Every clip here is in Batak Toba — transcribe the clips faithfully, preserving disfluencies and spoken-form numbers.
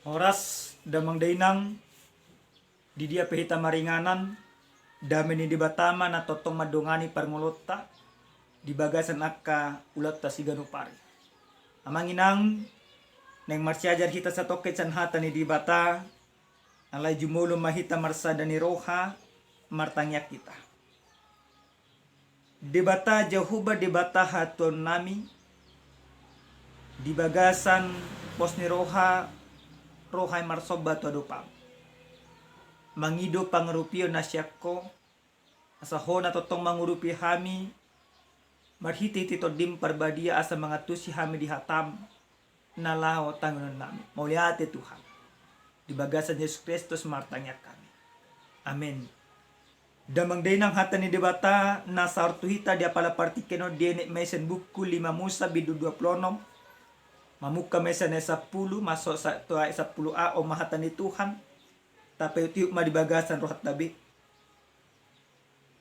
Horas damang dainang, di dia pe hita maringanan, dame ni Debata ma na tongtong mandongani parngoluonta di bagasan angka ulaonta siganup ari. Amang inang, naeng marsiajar hita satongkin sian hata ni Debata, alai jumolo ma hita marsada ni roha, martangiang hita. Debata Jahowa, Debata hatuaonnami, di bagasan pos ni roha, roha i marsomba tu adopanMu, mangido pangurupion na sian Ho, asa Ho na tongtong mangurupi hami, marhitehite TondiM Parbadia asa mangantusi hami di hataM, na laho tangiangonnami. Mauliate Tuhan. Di bagasan Jesus Kristus martangiang hami. Amen. Damang dainang, hata ni Debata na saor tu hita di apala partingkian on dienet ma i sian buku lima Musa bindu dua pulu onom, mamungka ma i sian ayat sampulu, masuk sa-, tu ayat sampulu A, on ma hata ni Tuhan, tapaihutihut ma di bagasan rohanta be.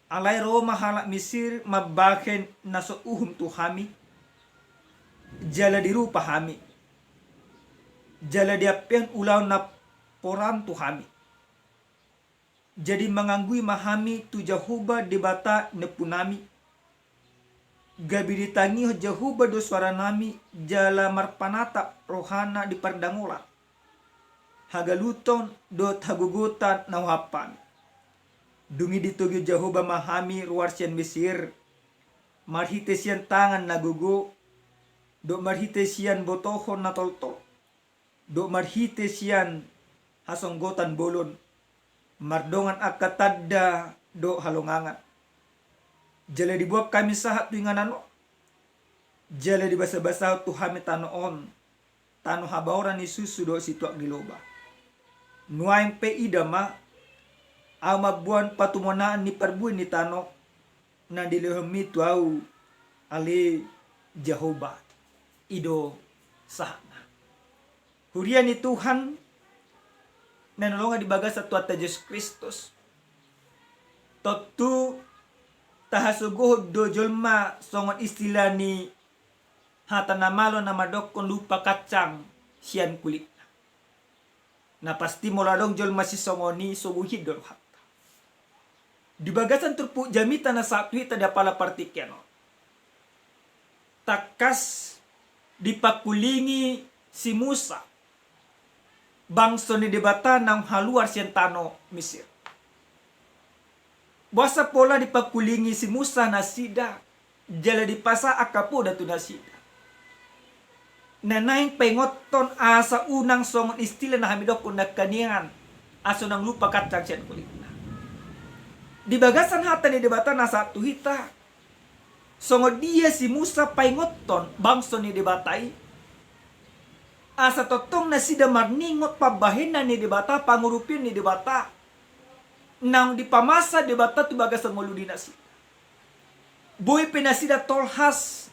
Alai ro ma halak Misir mambahen na so uhum tu hami, jala dirupa hami, jala diampehon ulaon na poran tu hami. Jadi manganggui ma hami tu Jahowa Debata ni ompunami, gabe ditangihon Jahowa do soaranami, jala marpanatap rohana di pardangolan, hagaluton dohot hagogotan na huhap hami. Dung i ditogihon Jahowa ma hami ruar sian Misir, marhite sian tangan na gogo, dohot marhite sian botohon na toltol, dohot marhite sian hasonggotan bolon, mardongan angka tanda dohot halongangan. Jala diboan hami sahat tu inganan on, jala dibasabasahon tu hami tano on, tano habaoran ni susu dohot situak ni loba. Nuaeng pe ida ma, ahu mamboan patumonaan ni parbue ni tano na nilehonmi tu ahu, ale Jahowa. I do sahatna. Huria ni Tuhan na hinaholongan di bagasan Tuhanta Jesus Kristus. Tontu tahasogohon do jolma songon istilah ni hata na malo na mandokkon lupa kacang sian kulitna. Na pasti molo adong jolma sisongon i, sogo hian do rohanta. Di bagasan turpuk jamita na sahat tu hita di apala partingkian on, tangkas dipangkulingi si Musa bangso ni Debata naung haluar sian tano Misir. Boasa pola dipangkulingi si Musa nasida, jala dipasahat angka poda tu nasida? Na naeng paingothon asa unang songon istilah na hami dokkon nangkaningan, asa unang lupa kacang sian kulitna. Di bagasan hata ni Debata na sahat tu hita, songon dia si Musa paingothon bangso ni Debata i, asa tongtong nasida marningot pambahenan ni Debata, pangurupion ni Debata, naung dipamasa Debata tu bagasan ngolu ni nasida. Boi pe nasida tolhas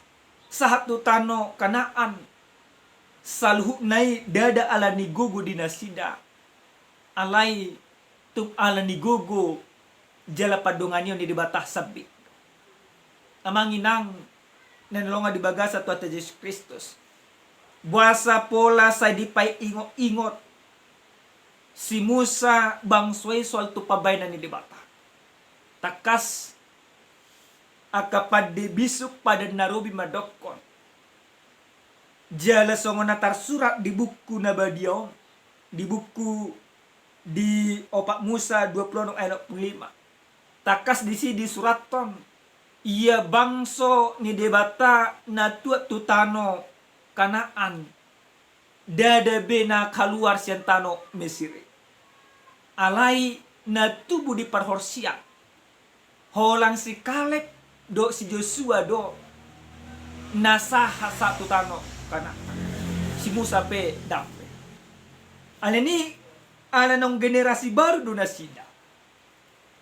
sahat tu tano Kanaan, saluhutna i ndada ala ni gogo di nasida, alai tung ala ni gogo jala pandonganion ni Debata sambing. Amang inang na hinaholongan di bagasan Tuhanta Jesus Kristus, boasa pola sai dipaingotingot si Musa bangso i soal tu pambahenan ni Debata? Tangkas angka pande bisuk Padan na Robi mandokkon, jala songon na tarsurat di buku na badia on, di buku di opat Musa dua pulu onom ayat opat pulu lima. Tangkas disi disurathon, ia bangso ni Debata na tuat tu tano Kanaan, ndada be na kaluar sian tano Mesir i. Alai na tubu di parhorsian, holan si Kaleb dohot si Josua do na sahat sahat tu tano Kanaan. Si Musa pe ndang be. Alani, ala naung generasi baru do nasida.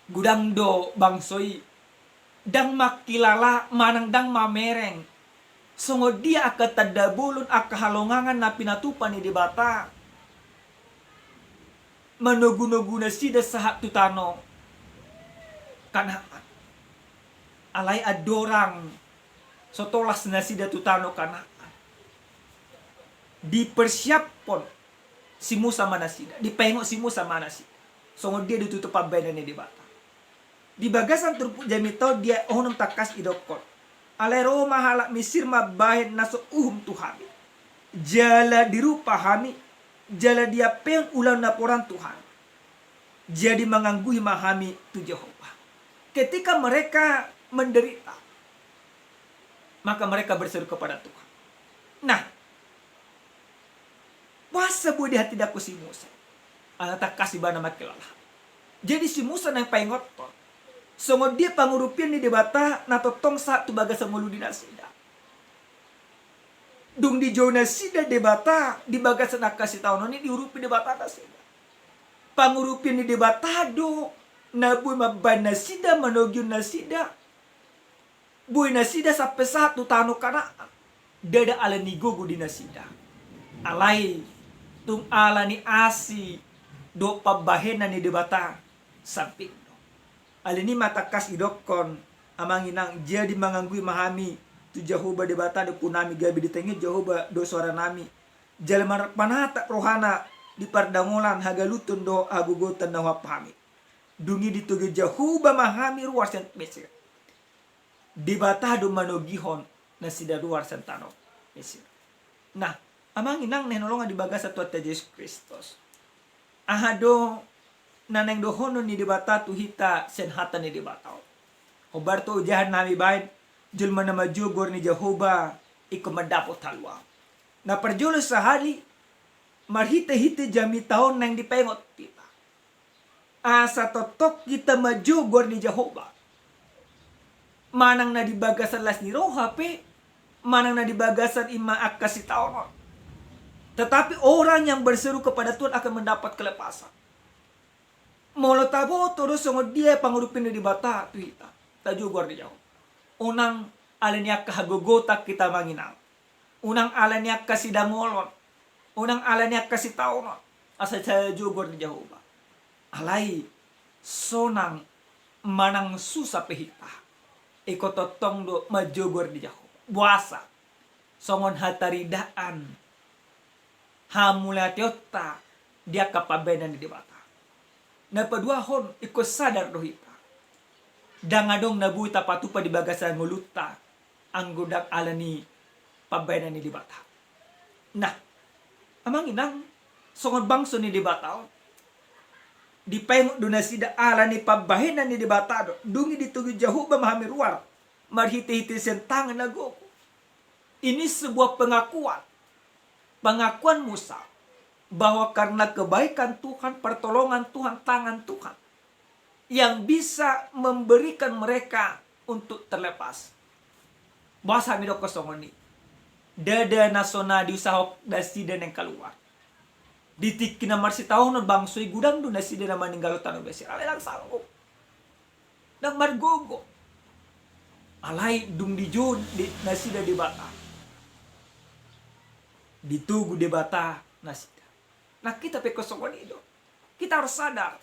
Godang do bangso i ndang mangkilala manang ndang mamereng songon dia angka tanda bolon, angka halongangan na pinatupa ni Debata manogunogu nasida sahat tu tano Kanaan. Alai andorang so tolhas nasida tu tano Kanaan, dipersiaphon si Musa ma nasida, dipaingot si Musa ma nasida songon dia do tutu pambahenan ni Debata. Di bagasan turpuk jamita on didokhon tangkas didokkon, alai ro ma halak Mesir mambahen na so uhum tu hami, jala dirupa hami, jala diampehon ulaon naporan tu hami. Jadi manganggui ma hami tu Jahowa. Ketika mereka menderita, maka mereka berseru kepada Tuhan. Nah, boasa boi dihatindangkon si Musa? Ala tangkas ibana mangkilala. Jadi si Musa naeng paingothon songon dia pangurupion ni Debata na tongtong sahat tu bagasan ngolu ni nasida. Dung dijou nasida Debata di bagasan angka sitaonon i, diurupi Debata nasida. Pangurupion ni Debata do na boi mambahen nasida, manogihon nasida, boi nasida sampe sahat tu tano Kanaan. Ndada ala ni gogo di nasida, alai tung ala ni asi dohot pambahenan ni Debata sambing do. Alani i ma tangkas didokkon, amang inang, jadi manganggui ma hami tu Jahowa Debata ni ompunami, gabe ditangihon Jahowa do soaranami. Jala mar-, manatap rohana di pardangolan, hagaluton dohot hagogotan na huampu hami. Dung i ditogihon Jahowa ma hami ruar sian Mesir. Debata do manogihon nasida ruar sian tano Mesir. Nah, amang inang na hinaholongan di bagasan Tuhanta Jesus Kristus, aha do na naeng dohonon ni Debata tu hita sian hata ni Debata on? Hombar tu ojahan nami baen, jolma na manjou goar ni Jahowa ingkon mandapot haluaon. Na parjolo sahali, marhitehite jamita on naeng dipaingot hita asa tongtong hita manjou goar ni Jahowa. Manang na di bagasan las ni roha pe, manang na di bagasan ima angka sitaonon. Tetapi orang yang berseru kepada Tuhan akan mendapat kelepasan. Molo taboto do songon dia pangurupion ni Debata tu hita, tajou goar ni Jahowa. Unang ala ni angka hagogotan hita, amang inang. Unang ala ni angka sidangolon, unang ala ni angka sitaonon, asa tajou goar ni Jahowa. Alai sonang manang susa pe hita, ingkon tongtong do manjou goar ni Jahowa. Boasa? Songon hataridaan hamauliateonta di angka pambahenan ni Debata. Na paduahon, ingkon sadar do hita, ndang adong na boi tapatupa di bagasan ngolunta anggo ndang ala ni pambahenan ni Debata. Nah, amang inang, songon bangso ni Debata on, dipaingot do nasida ala ni pambahenan ni Debata do. Dung i ditogihon Jahowa ma hami ruar marhitehite sian tangan na gogo. Ini sebuah pengakuan, pengakuan Musa bahwa karena kebaikan Tuhan, pertolongan Tuhan, tangan Tuhan yang bisa memberikan mereka untuk terlepas. Boasa hami dokkon songon i? Ndada na so na diusahahon nasida naeng kaluar. Di tingki na marsitaonon bangso i, godang do nasida na maninggalhon tano Mesir, alai ndang sanggup, ndang margogo. Alai dung dijou nasida Debata, ditogu Debata nasida. Nah, kita pe ingkon songon i do. Kita harus sadar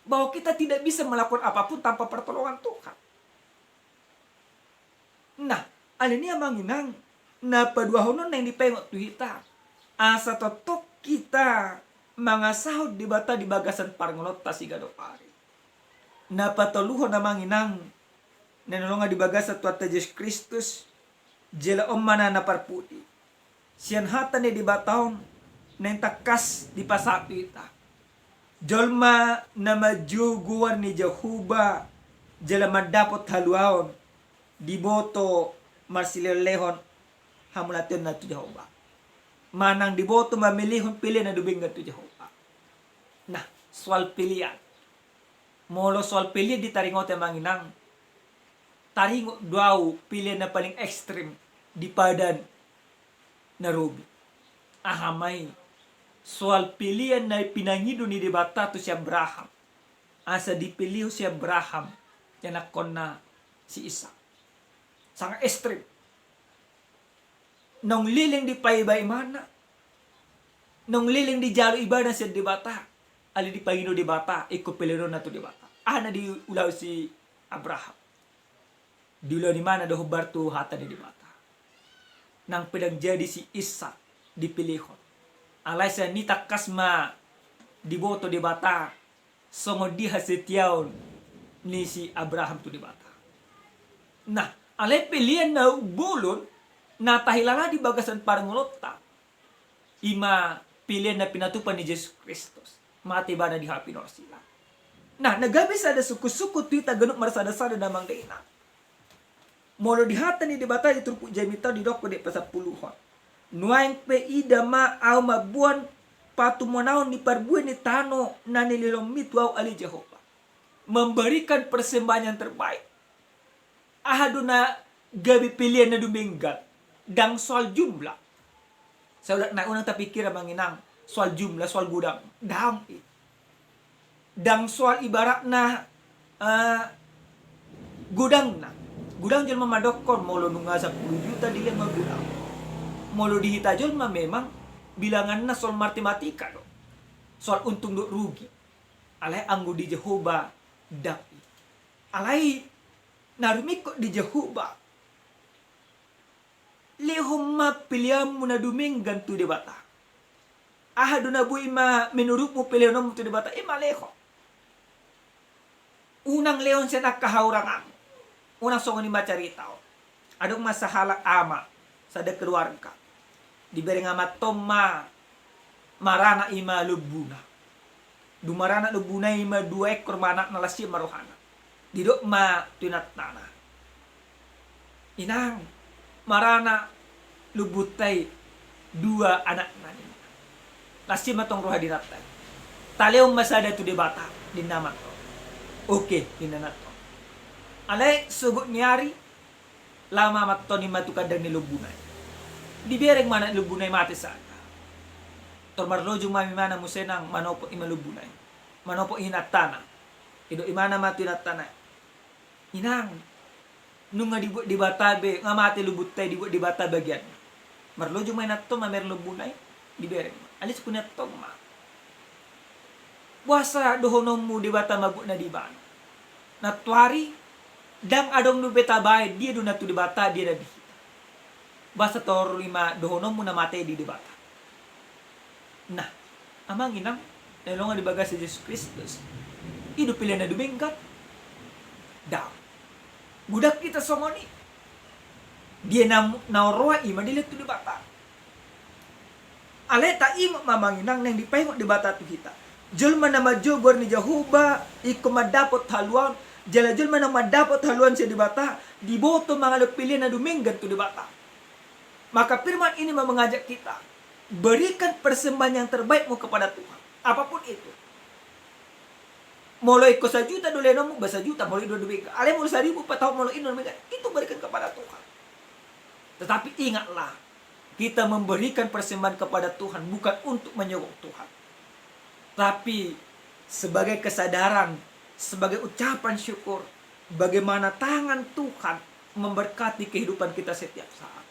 bahwa kita tidak bisa melakukan apapun tanpa pertolongan Tuhan. Nah, alani i, amang inang, na paduahon on naeng dipaingot tu hita asa tongtong hita mangasahon Debata di bagasan parngoluonta siganup ari. Na patoluhon, amang inang, na hinaholongan di bagasan Tuhanta Jesus Kristus, jala on ma na parpudi. Sian hata ni Debata on naeng tangkas dipasahat tu hita. Jolma na manjou goar ni Jahowa jala mandapot haluaon, diboto marsilehonlehon hamauliateonna tu Jahowa, manang diboto mamelehon pelean na dumenggan tu Jahowa. Nah, soal pelean. Molo soal pelean ditaringoti, amang inang, taringot do au pelean na paling ekstrim di Padan na Robi. Aha ma i? Soal pelean na pinangido ni Debata tu si Abraham, asa dipelehon si Abraham ianakkonna si Ishak. Sangat ekstrim. Naung leleng dipaiba ibana, naung leleng dijalo ibana sian Debata, alai dipangido Debata, ingkon peleononna tu Debata. Aha na diulahon si Abraham? Diulahon ibana do hombar tu hata ni Debata. Nang pe ndang jadi si Ishak dipelehon, Alai sian i tangkas ma diboto Debata songon dia hasetiaon ni si Abraham tu Debata. Nah, alai pelean na umbolon na tahilala di bagasan parngoluonta, i ma pelean na pinatupa ni Jesus Kristus, mate ibana di hau pinorsilang. Nah, na gabe sada sungkun-sungkun tu hita ganup marsadasada na manggaina. Molo di hata ni Debata di turpuk jamita on didok di pasampuluhon: Nuaeng pe ida ma ahu mamboan patumonaon ni parbue ni tano na nilehonmi tu ahu ale Jahowa. Memberikan persembahan yang terbaik. Aha do na gabe pelean na dumenggan? Ndang soal jumlah. Sai ulang nai, unang tapikir amang inang soal jumlah, soal godang. Ndang i. Ndang soal ibaratna, eh, godangna. Godang jolma mandokkon molo nunga sampulu juta dilehon ma godang. Molo di hita jolma memang bilanganna soal matematika do. Soal untung dohot rugi. Alai anggo di Jahowa ndang i. Alai na rumingkot di Jahowa, lehon ma peleanmu na dumenggan tu Debata. Aha do na boi ma menurutmu peleanonmu tu Debata, i ma lehon. Unang lehon sian angka hahuranganmu. Unang songon i ma carita on. Adong ma sahalak ama, sada keluarga. Dibereng amanta on ma maranak i ma lombuna. Dung maranak lombuna i ma dua ekor ma anakna, las ia ma rohana. Didok ma tu inantana: Inang, maranak lombunta i dua anakna, ninna. Las ia ma tong roha di inanta i. Talehon ma sada tu Debata, ninna amanta on. Oke, ninna inanta on. Alai sogot ni ari, laho ma amanta on i ma tu kandang ni lombuna i. Dibereng ma anak ni lombuna i mate sada. Tor marlojong ma imana muse nang manopot i ma lombuna i. Manopot inantana. Didok imana ma tu inantana: Inang, nunga dibuat Debata be, nga mate lombunta i, dibuat Debata bagianna. Marlojong ma inanta on mamereng lombuna i, dibereng ma. Alai sungkun ni inanta on ma: Boasa dohononmu Debata mambuat na di ibana? Nantoari ndang adong dope tabaen dia do na tu Debata, dia na di hita. Boasa tor i ma dohononmu na mate i di Debata? Nah, amang inang na hinaholongan di bagasan Jesus Kristus, i do pelean na dumenggan? Ndang. Godang hita songon i. Dia na, na roa i ma dilehon tu Debata. Alai taingot ma amang inang naeng dipaingot Debata tu hita. Jolma na manjou goar ni Jahowa ingkon mandapot haluaon, jala jolma na mandapot haluaon sian Debata diboto mangalehon pelean na dumenggan tu Debata. Maka firman ini ma mengajak kita, berikan persembahan yang terbaikmu kepada Tuhan. Apapun itu. Molo ingkon sajuta do lehononmu, ba sajuta, molo i do dumenggan. Alai molo saribu, patahon, molo i do dumenggan, itu berikan kepada Tuhan. Tetapi ingatlah, kita memberikan persembahan kepada Tuhan bukan untuk menyogok Tuhan, tapi sebagai kesadaran, sebagai ucapan syukur, bagaimana tangan Tuhan memberkati kehidupan kita setiap saat.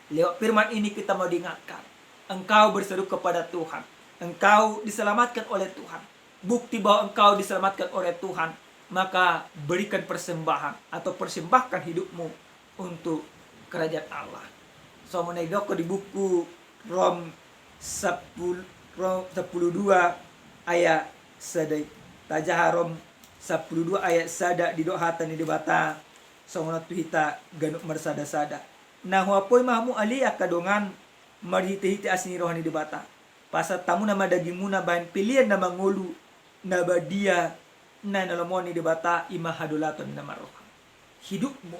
Lewat firman ini kita mau diingatkan, engkau berseru kepada Tuhan, engkau diselamatkan oleh Tuhan, bukti bahwa engkau diselamatkan oleh Tuhan, maka berikan persembahan atau persembahkan hidupmu untuk kerajaan Allah. Songon na didok di buku Rom sampul-, Rom sampulu dua ayat sada i. Tajaha Rom sampulu dua ayat sada, didok hata ni Debata songon on tu hita ganup marsadasada: Na huapoi ma hamu ale angka dongan, marhitehite asi ni roha ni Debata, pasahat hamuna ma dagingmuna bahen pelean na mangolu, na badia, na nilehon ni Debata, i ma hadolaton na marroha. Hidupmu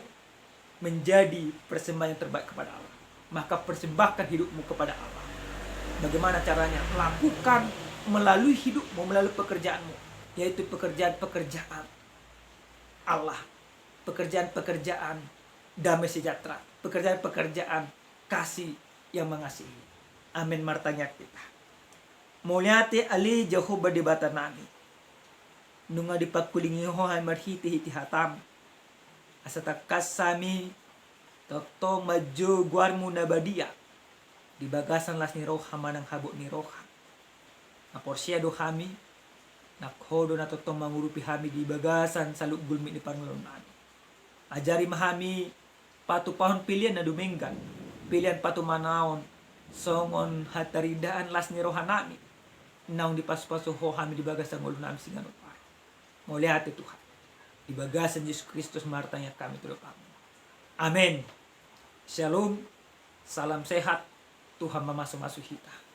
menjadi persembahan yang terbaik kepada Allah, maka persembahkan hidupmu kepada Allah. Bagaimana caranya? Lakukan melalui hidupmu, melalui pekerjaanmu, yaitu pekerjaan-pekerjaan Allah, pekerjaan-pekerjaan damai sejahtera, pekerjaan-pekerjaan kasih yang mengasihi. Amin. Martangiang hita. Mauliate ale Jahowa Debata nami, nunga dipangkulingi Ho hami marhitehite hataM, asa tangkas hami tongtong manjou goarMu na badia di bagasan las ni roha manang habot ni roha. Na porsea do hami, nang Ho do na tongtong mangurupi hami di bagasan saluhut gulmit ni parngoluon nami. Ajari ma hami patupahon pelean na dumenggan, pelean patumonaon songon hataridaan las ni rohanami naung dipasupasu Ho hami di bagasan ngolunami siganup ari. Mauliate Tuhan. Di bagasan Jesus Kristus martangiang hami tu Ho. Amen. Shalom. Salam sehat. Tuhan mamasumasu hita.